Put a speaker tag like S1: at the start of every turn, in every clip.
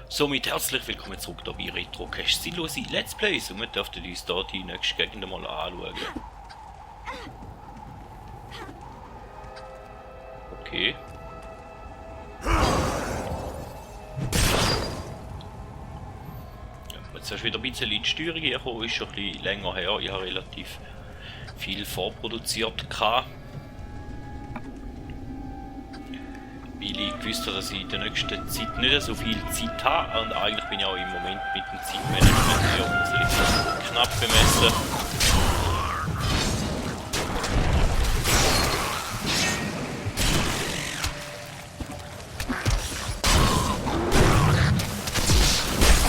S1: Somit herzlich willkommen zurück hier bei Retrocast sinnlose Let's Plays und wir dürften uns hier die nächste Gegend mal anschauen. Okay. Ja, jetzt hast du wieder ein bisschen in die Steuerung gekommen, ist schon ein bisschen länger her, ich habe relativ viel vorproduziert gehabt. Weil ich gewusst habe, dass ich in der nächsten Zeit nicht so viel Zeit habe und eigentlich bin ich auch im Moment mit dem Zeitmanagement ja ein bisschen knapp bemessen.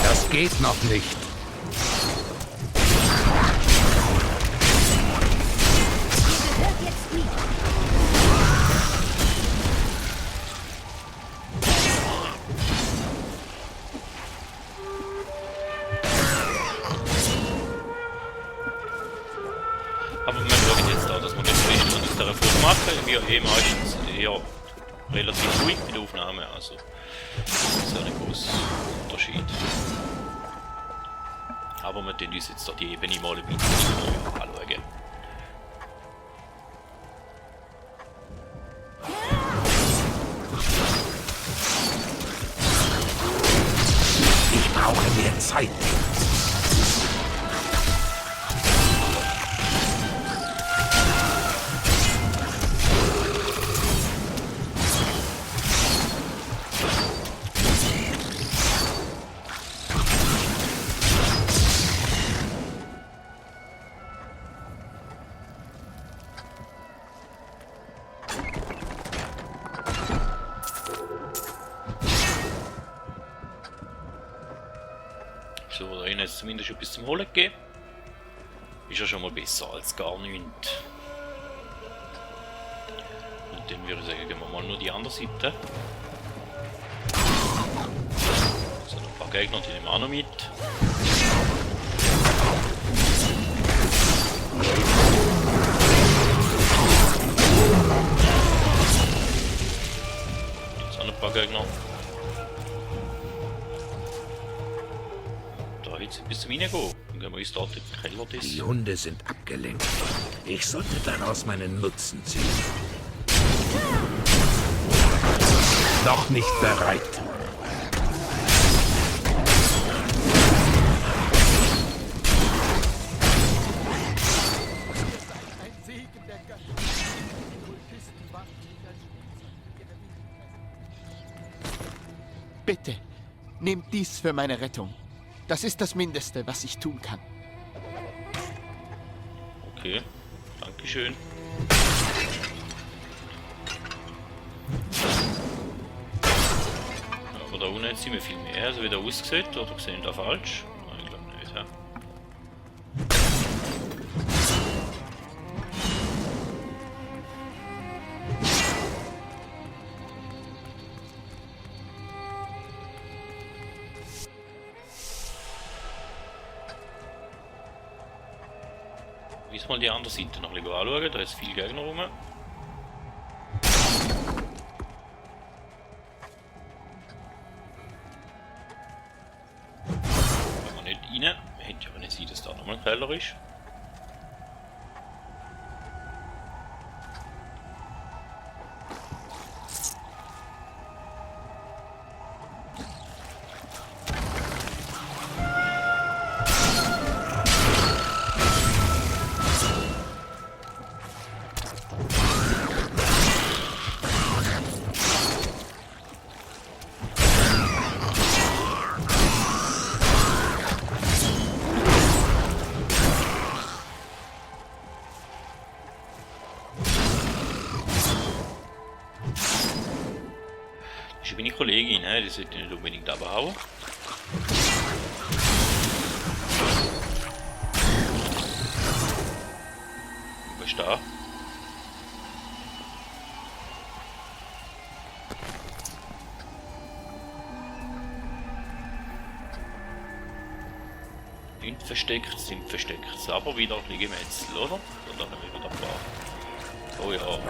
S2: Das geht noch nicht.
S1: Aber wir schauen jetzt da, dass wir das Beste aus dieser Folge machen. Wir haben meistens eher relativ ruhig mit Aufnahmen, also das ist ja ein großer Unterschied. Aber wir tun uns jetzt da die Ebene mal ein bisschen anschauen.
S2: Ich brauche mehr Zeit.
S1: So, da ihnen jetzt zumindest etwas zum Holen gegeben. Ist ja schon mal besser als gar nichts. Und dann würde ich sagen, gehen wir mal nur die andere Seite. So, ein paar Gegner, die nehmen wir auch noch mit. Jetzt auch noch ein paar Gegner. Jetzt bis zum Reingehen. Dann gehen wir uns dort in den Keller.
S2: Die Hunde sind abgelenkt. Ich sollte daraus meinen Nutzen ziehen. Noch nicht bereit.
S3: Bitte, nehmt dies für meine Rettung. Das ist das Mindeste, was ich tun kann.
S1: Okay, dankeschön. Aber da unten sind wir viel mehr, also wie der aussieht, oder gesehen da falsch? Nein, ich glaube nicht, ja. Jetzt mal die andere Seite noch ein bisschen anschauen, da ist viel Gegner rum. Gehen wir nicht rein, hätte ja nicht sein, dass da nochmal ein Keller ist. Das ist meine Kollegin, die sollte nicht unbedingt abhauen. Wo ist da? Nicht versteckt, sind versteckt. Aber wieder ein Gemetzel, oder? Und dann haben wir wieder ein paar. Oh ja.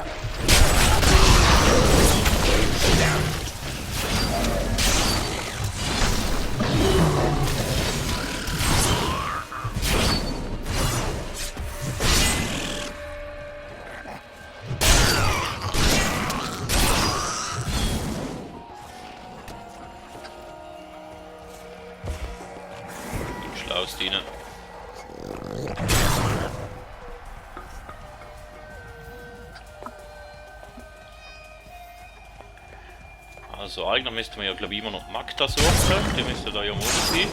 S1: Faust rein. Also eigentlich müsste man ja glaube ich immer noch Magda suchen, die müsste da ja oben sein.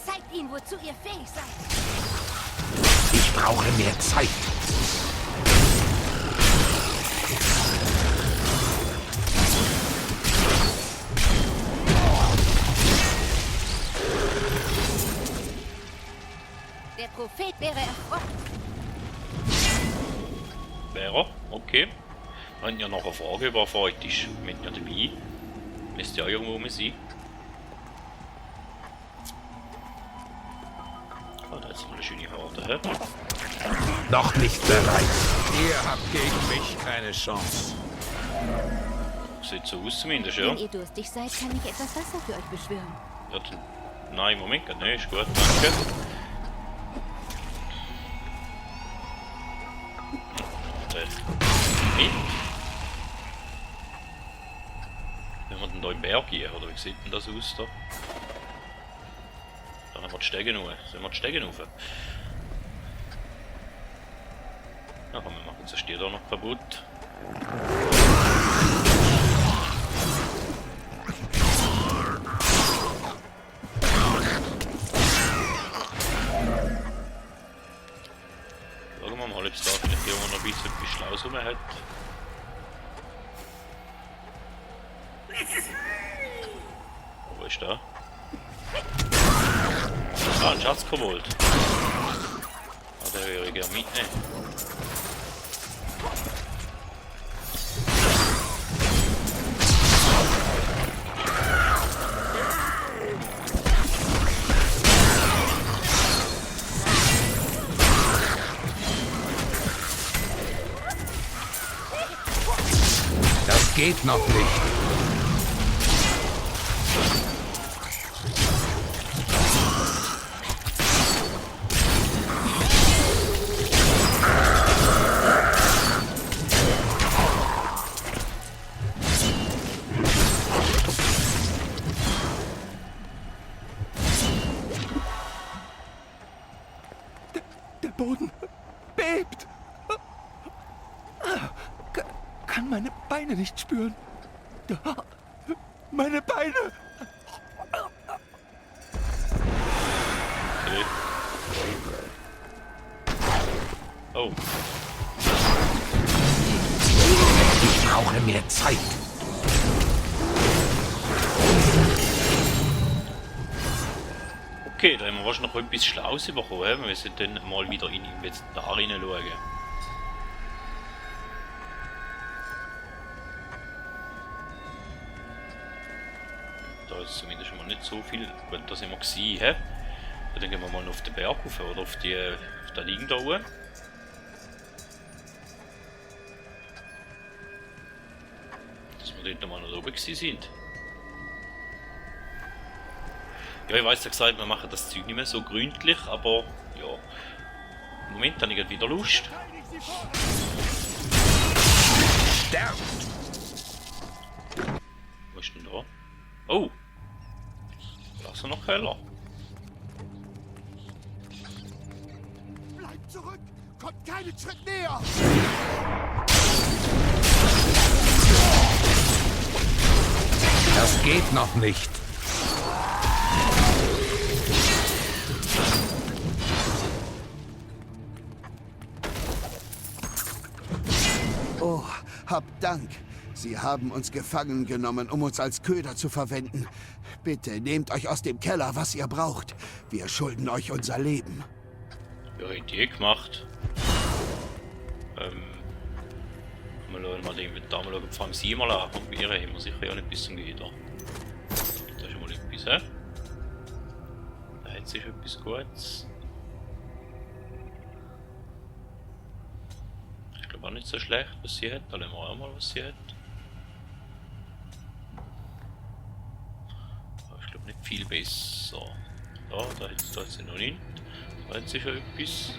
S4: Zeigt ihnen, wozu ihr fähig seid.
S2: Ich brauche mehr Zeit.
S4: Der Prophet wäre erfreut.
S1: Wäre, okay. Wenn ihr noch eine Frage über erfreut ist, mit ja dabei. Müsste ja irgendwo mal sein. Ah, da ist mal eine schöne Horde, hä?
S2: Noch nicht bereit.
S5: Ihr habt gegen mich keine Chance.
S1: Sieht so aus zumindest, ja.
S4: Wenn ihr durstig seid, kann ich etwas Wasser für euch beschwören.
S1: Ja, nein, Moment, ne, ist gut, danke. Wenn wir denn da im Berg gehen, oder wie sieht denn das aus da? Dann haben wir die Stege rauf. Sollen wir die Stege rauf? Ja, komm, wir machen jetzt den Stier da noch kaputt. Schauen wir mal, ob es da vielleicht irgendwo noch ein bisschen etwas Schlaues rum hat. Wo ist der? Ah, ein Schatzkobold. Ah, den würde ich gerne mitnehmen.
S2: Das geht noch nicht.
S3: Der Boden bebt. Kann meine Beine nicht spüren. Meine Beine.
S1: Okay. Oh.
S2: Ich brauche mehr Zeit.
S1: Okay, da haben wir wahrscheinlich noch etwas Schlaues bekommen. Wir müssen dann mal wieder in den Inventar hineinschauen. Da ist zumindest schon mal nicht so viel. Gut, da sind wir gewesen, hä? Dann gehen wir mal auf den Berg rauf, oder auf den Ding da oben. Dass wir dort mal noch oben gewesen sind. Ja, ich weiß ja gesagt, wir machen das Zeug nicht mehr so gründlich, aber ja. Im Moment habe ich gerade wieder Lust.
S2: Sterbt!
S1: Wo ist denn da? Oh! Da ist er noch heller.
S3: Bleibt zurück. Kommt keinen Schritt näher.
S2: Das geht noch nicht.
S6: Oh, habt Dank. Sie haben uns gefangen genommen, um uns als Köder zu verwenden. Bitte nehmt euch aus dem Keller, was ihr braucht. Wir schulden euch unser Leben.
S1: Ja, Idee gemacht. Mal schauen, mal den Inventar mal schauen, vor allem sie mal an. Und bei ihr haben wir sicher ja nicht bis zum Gitter. Da ist schon mal etwas, hä? Da hat sich etwas Gutes. Ich glaube auch nicht so schlecht, was sie hat. Da schauen wir auch mal, was sie hat. Aber ich glaube nicht viel besser. Da hat sie noch nicht. Da hat sie schon etwas.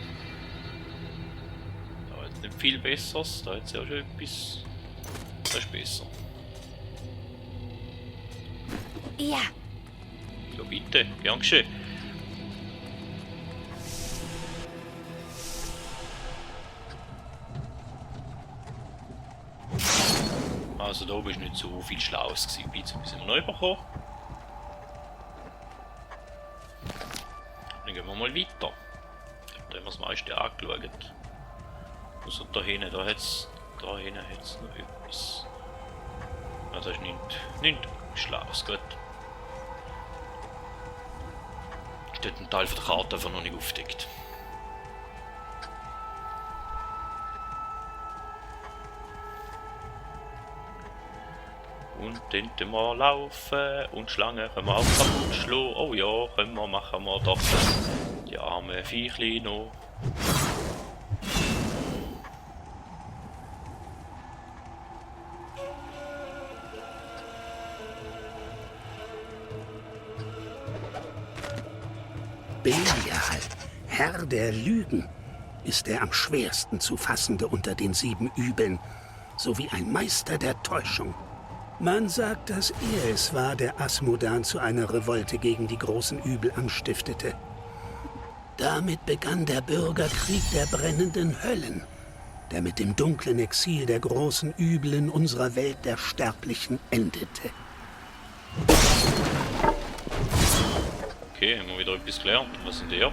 S1: nicht viel Besseres. Da hat es ja schon etwas. Das ist besser.
S4: Ja,
S1: Ja bitte, gern geschehen. Also da oben ist nicht so viel Schlaues gewesen. Wie sind wir neu bekommen? Dann gehen wir mal weiter. Da haben wir das meiste angeschaut. Also da hinten, da hat's noch etwas. Ja, das ist nicht Schlaues, gut. Steht ein Teil von der Karte einfach noch nicht aufgedeckt. Und dann tun wir laufen und Schlangen können wir auch kaputt schlagen. Oh ja, machen wir doch die armen Viechli noch.
S7: Belial, Herr der Lügen, ist der am schwersten zu fassende unter den 7 Übeln, sowie ein Meister der Täuschung. Man sagt, dass er es war, der Asmodan zu einer Revolte gegen die großen Übel anstiftete. Damit begann der Bürgerkrieg der brennenden Höllen, der mit dem dunklen Exil der großen Übel in unserer Welt der Sterblichen endete.
S1: Okay, haben wir wieder etwas gelernt. Was sind der?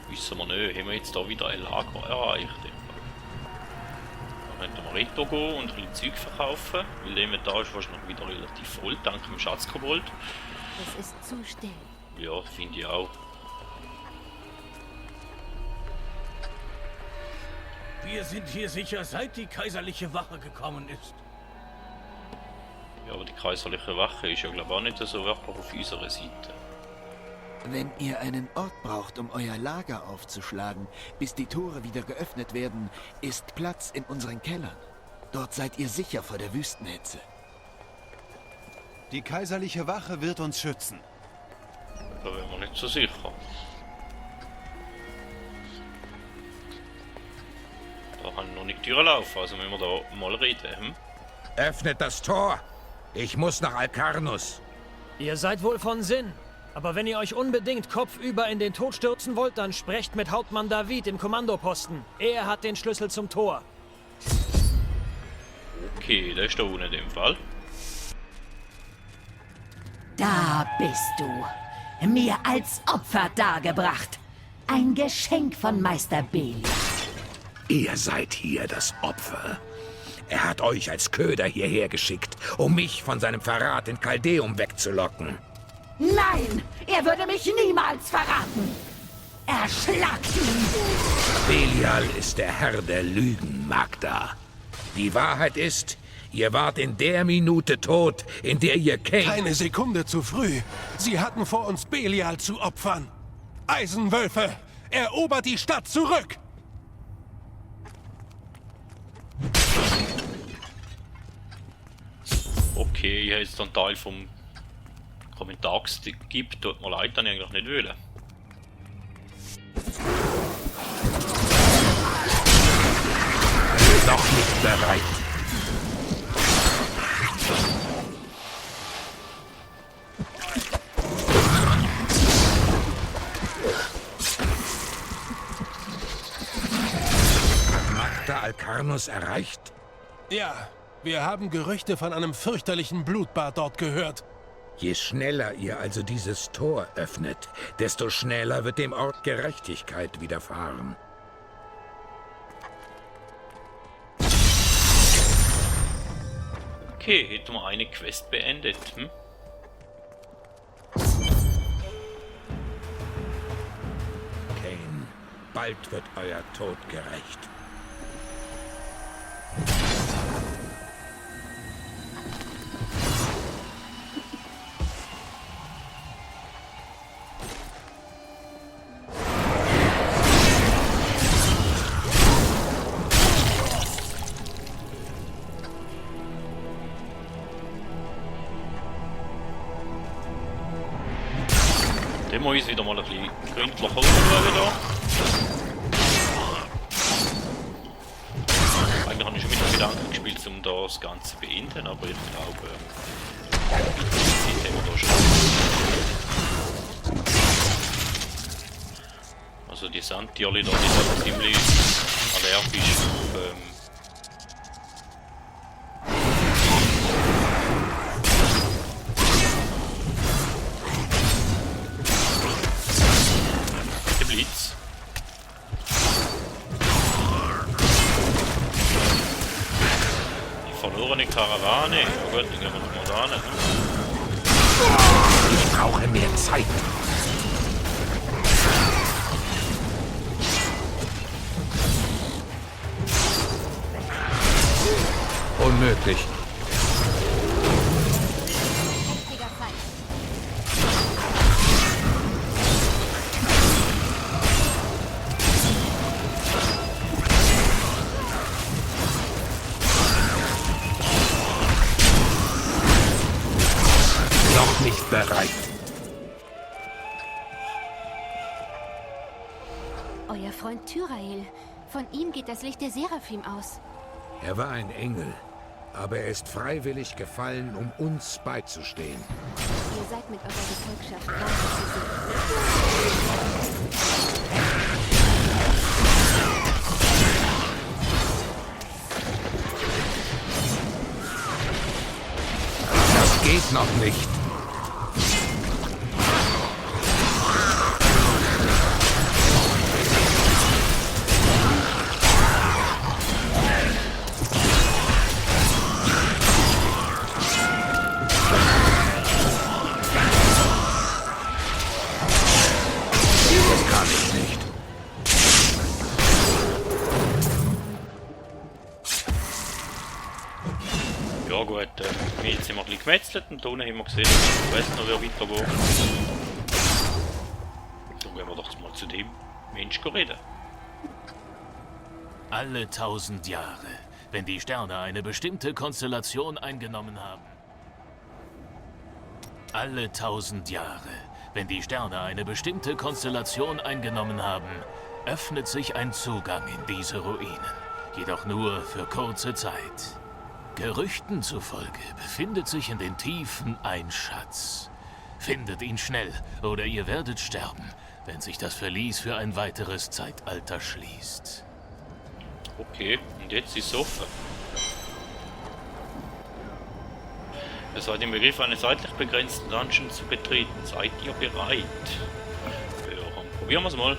S1: Wissen wir nicht. Haben wir jetzt da wieder ein Lager erreicht? Da könnten wir Retro gehen und ein bisschen Zeug verkaufen. Weil der Inventar ist wahrscheinlich noch wieder relativ voll, dank dem Schatzkobold.
S4: es ist zu still.
S1: Ja, finde ich auch.
S5: Wir sind hier sicher, seit die kaiserliche Wache gekommen ist.
S1: Ja, aber die kaiserliche Wache ist ja glaube ich auch nicht so wirklich auf unserer Seite.
S3: Wenn ihr einen Ort braucht, um euer Lager aufzuschlagen, bis die Tore wieder geöffnet werden, ist Platz in unseren Kellern. Dort seid ihr sicher vor der Wüstenhitze.
S8: Die kaiserliche Wache wird uns schützen.
S1: Da wären wir nicht so sicher. Da kann noch nicht die Tür laufen, also müssen wir da mal reden. Hm?
S5: Öffnet das Tor! Ich muss nach Alkarnus.
S9: Ihr seid wohl von Sinn. Aber wenn ihr euch unbedingt kopfüber in den Tod stürzen wollt, dann sprecht mit Hauptmann David im Kommandoposten. Er hat den Schlüssel zum Tor.
S1: Okay, der ist da unten in dem Fall.
S10: Da bist du. Mir als Opfer dargebracht. Ein Geschenk von Meister Belial.
S2: Ihr seid hier das Opfer. Er hat euch als Köder hierher geschickt, um mich von seinem Verrat in Chaldeum wegzulocken.
S10: Nein, er würde mich niemals verraten. Erschlagt ihn.
S2: Belial ist der Herr der Lügen, Magda. Die Wahrheit ist, ihr wart in der Minute tot, in der ihr Kane...
S8: Keine Sekunde zu früh. Sie hatten vor, uns Belial zu opfern. Eisenwölfe, erobert die Stadt zurück!
S1: Okay, ich habe jetzt einen Teil vom Kommentar gibt, tut mir leid, dann eigentlich nicht wollen.
S2: Noch nicht bereit. Hat Magda Alkarnus erreicht?
S8: Ja, wir haben Gerüchte von einem fürchterlichen Blutbad dort gehört.
S2: Je schneller ihr also dieses Tor öffnet, desto schneller wird dem Ort Gerechtigkeit widerfahren.
S1: Okay, hätten wir eine Quest beendet. Hm?
S2: Kane, bald wird euer Tod gerecht.
S1: Dann muss ich wieder mal ein bisschen gründlich anschauen da. um da das Ganze zu beenden, aber ich glaube, Zeit haben wir da schon. Also die Sandtierli da, die sind ziemlich allergisch auf den Blitz. Die verlorene Karawane. Oh Gott, die gehen wir doch mal da hin.
S2: Ich brauche mehr Zeit. Unmöglich.
S4: Heftiger Feind.
S2: Noch nicht bereit.
S4: Euer Freund Tyrael. Von ihm geht das Licht der Seraphim aus.
S2: Er war ein Engel, aber er ist freiwillig gefallen, um uns beizustehen.
S4: Ihr seid mit eurer Gefolgschaft wahrlich
S2: Das geht noch nicht.
S1: Ja gut, jetzt sind wir ein bisschen gemetzelt und da unten haben wir gesehen, dass der Quest noch weitergeht. Dann gehen wir doch mal zu dem Mensch reden.
S5: Alle 1000 Jahre, wenn die Sterne eine bestimmte Konstellation eingenommen haben. Alle 1000 Jahre, wenn die Sterne eine bestimmte Konstellation eingenommen haben, öffnet sich ein Zugang in diese Ruinen, jedoch nur für kurze Zeit. Gerüchten zufolge befindet sich in den Tiefen ein Schatz. Findet ihn schnell, oder ihr werdet sterben, wenn sich das Verlies für ein weiteres Zeitalter schließt.
S1: Okay, und jetzt ist es offen. Es seid im Begriff, einen seitlich begrenzten Dungeon zu betreten. Seid ihr bereit? Ja, komm, probieren wir es mal.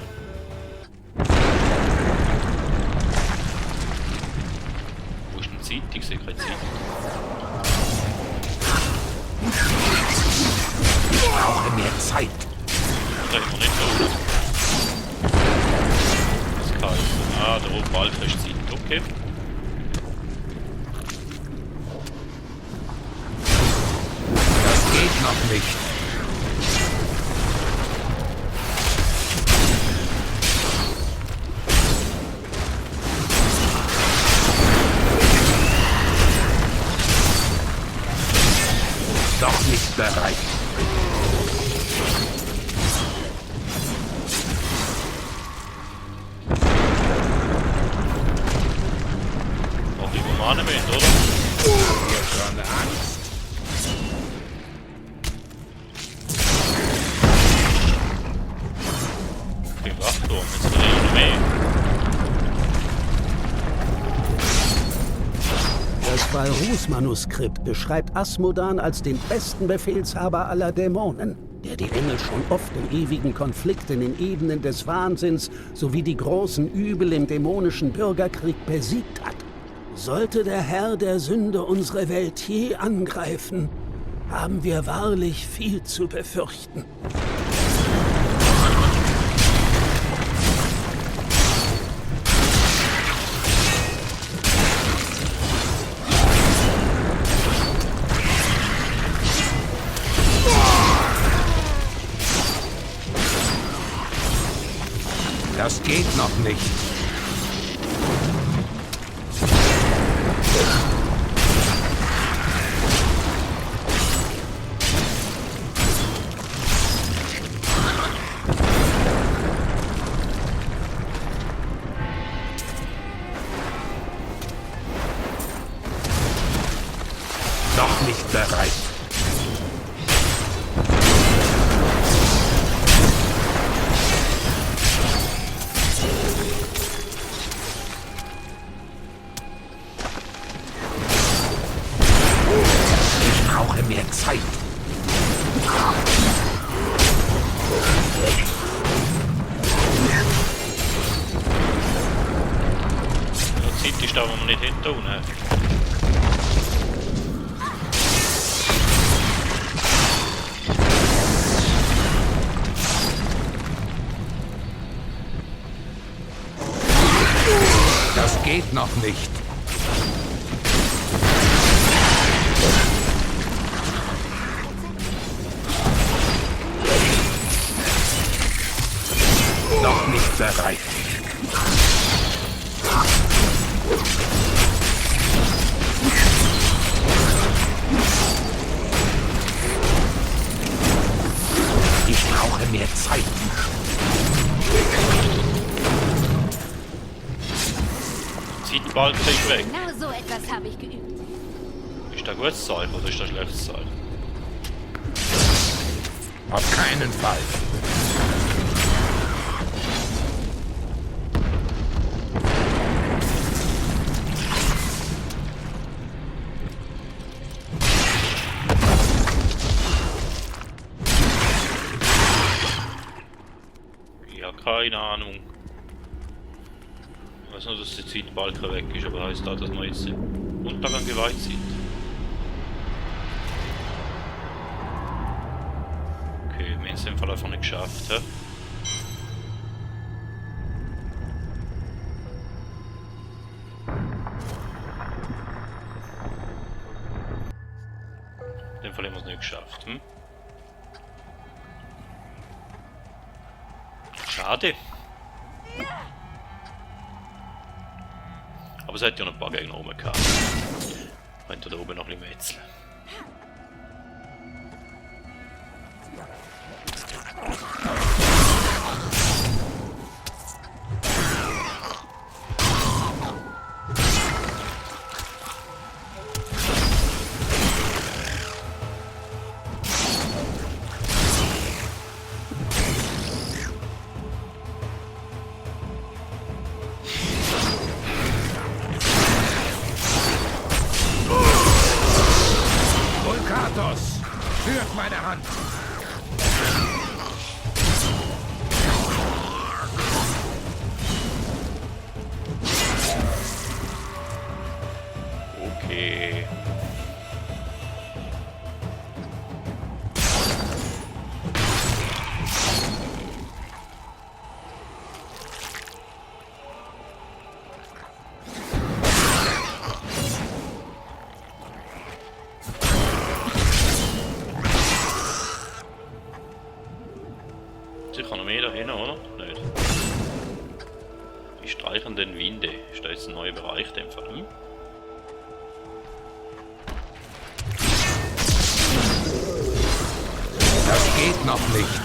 S1: Wo ist denn die Zeit? Ich sehe keine Zeit.
S2: Ich brauche mehr Zeit.
S1: Da haben wir nicht so. Das ist kalt. Ah, der rote Ball ist Zeit. Okay.
S2: Das geht noch nicht. Noch nicht bereit.
S1: Auch die Romane mit, oder?
S2: Hier schon Angst.
S1: Okay, Wachturm, jetzt wird er noch mehr.
S7: Das Balrus-Manuskript beschreibt Asmodan als den besten Befehlshaber aller Dämonen, der die Engel schon oft in ewigen Konflikten in Ebenen des Wahnsinns sowie die großen Übel im dämonischen Bürgerkrieg besiegt hat. Sollte der Herr der Sünde unsere Welt je angreifen, haben wir wahrlich viel zu befürchten.
S2: Das geht noch nicht.
S1: da, wo wir nicht hinter unten.
S2: Das geht noch nicht. Noch nicht bereit. Ich brauche mehr Zeit.
S1: Zeitbalken ist weg.
S4: Genau so etwas habe ich geübt.
S1: Ist das ein gutes Zeichen oder ist das ein schlechtes Zeichen?
S2: Auf keinen Fall.
S1: Ja, keine Ahnung. Ich weiß nur, dass der Zeitbalken weg ist, aber heisst das, dass wir jetzt im Untergang geweiht sind? Okay, wir haben es im Fall einfach nicht geschafft. He? In dem Fall haben wir es nicht geschafft. Hm? Schade. Aber es hat ja noch ein paar Gegner oben gehabt. Könnte da oben noch ein bisschen metzeln.
S2: Vulkatos, führt meine Hand.
S1: Okay. Sicher noch mehr da hinten, oder? Nicht. Die streichenden Winde. Ist da jetzt ein neuer Bereich, in dem Fall? Hm?
S2: Das geht noch nicht.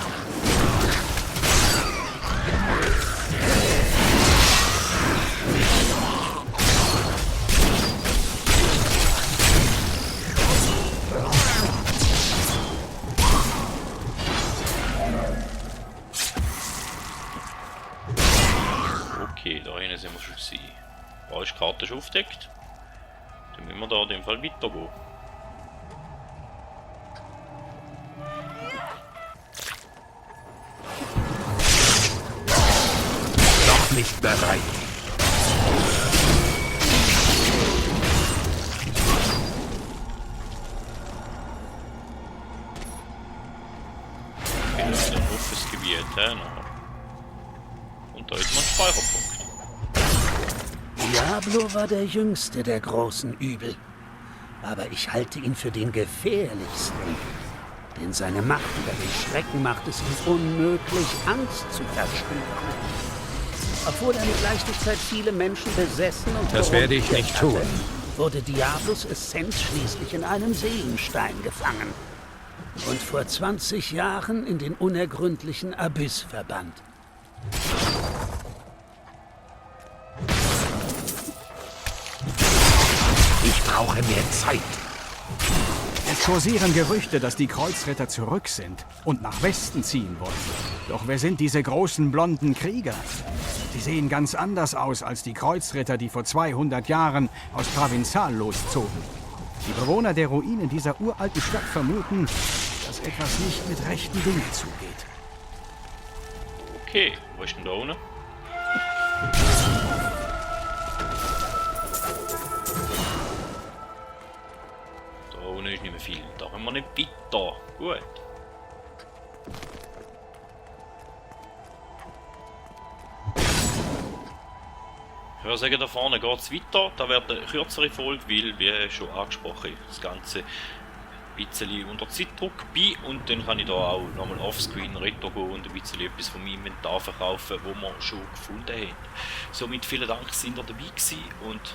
S1: Okay, da hinten sind wir schon gewesen. Da ist die Karte schon aufgedeckt. Dann müssen wir da in dem Fall weitergehen.
S2: Noch nicht bereit.
S1: Okay, das ist ein offenes Gebiet, noch. Und da ist noch ein Speicherpunkt.
S7: Diablo war der jüngste der großen Übel. Aber ich halte ihn für den gefährlichsten. Denn seine Macht über den Schrecken macht es ihm unmöglich, Angst zu verspüren. Obwohl er mit Leichtigkeit viele Menschen besessen und
S2: Das werde ich nicht tun.
S7: wurde Diablos Essenz schließlich in einem Seelenstein gefangen und vor 20 Jahren in den unergründlichen Abyss verbannt.
S2: Ich brauche mehr Zeit.
S11: Es kursieren Gerüchte, dass die Kreuzritter zurück sind und nach Westen ziehen wollen. Doch wer sind diese großen blonden Krieger? Sie sehen ganz anders aus als die Kreuzritter, die vor 200 Jahren aus Provinzal loszogen. Die Bewohner der Ruinen dieser uralten Stadt vermuten, dass etwas nicht mit rechten Dingen zugeht.
S1: Okay, wo ist denn da unten? viel. Da haben wir nicht weiter. Gut. Ich würde sagen, da vorne geht es weiter. Da wird eine kürzere Folge, weil, wie schon angesprochen, das Ganze ein bisschen unter Zeitdruck bin. Und dann kann ich da auch nochmal offscreen retro gehen und ein bisschen etwas von meinem Inventar verkaufen, wo wir schon gefunden haben. Somit vielen Dank, dass ihr dabei gewesen. Und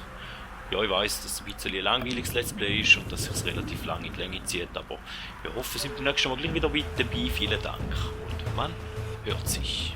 S1: ja, ich weiss, dass es ein bisschen ein langweiliges Let's Play ist und dass es sich relativ lange in die Länge zieht. Aber wir hoffen, wir sind beim nächsten Mal gleich wieder dabei. Vielen Dank und man hört sich.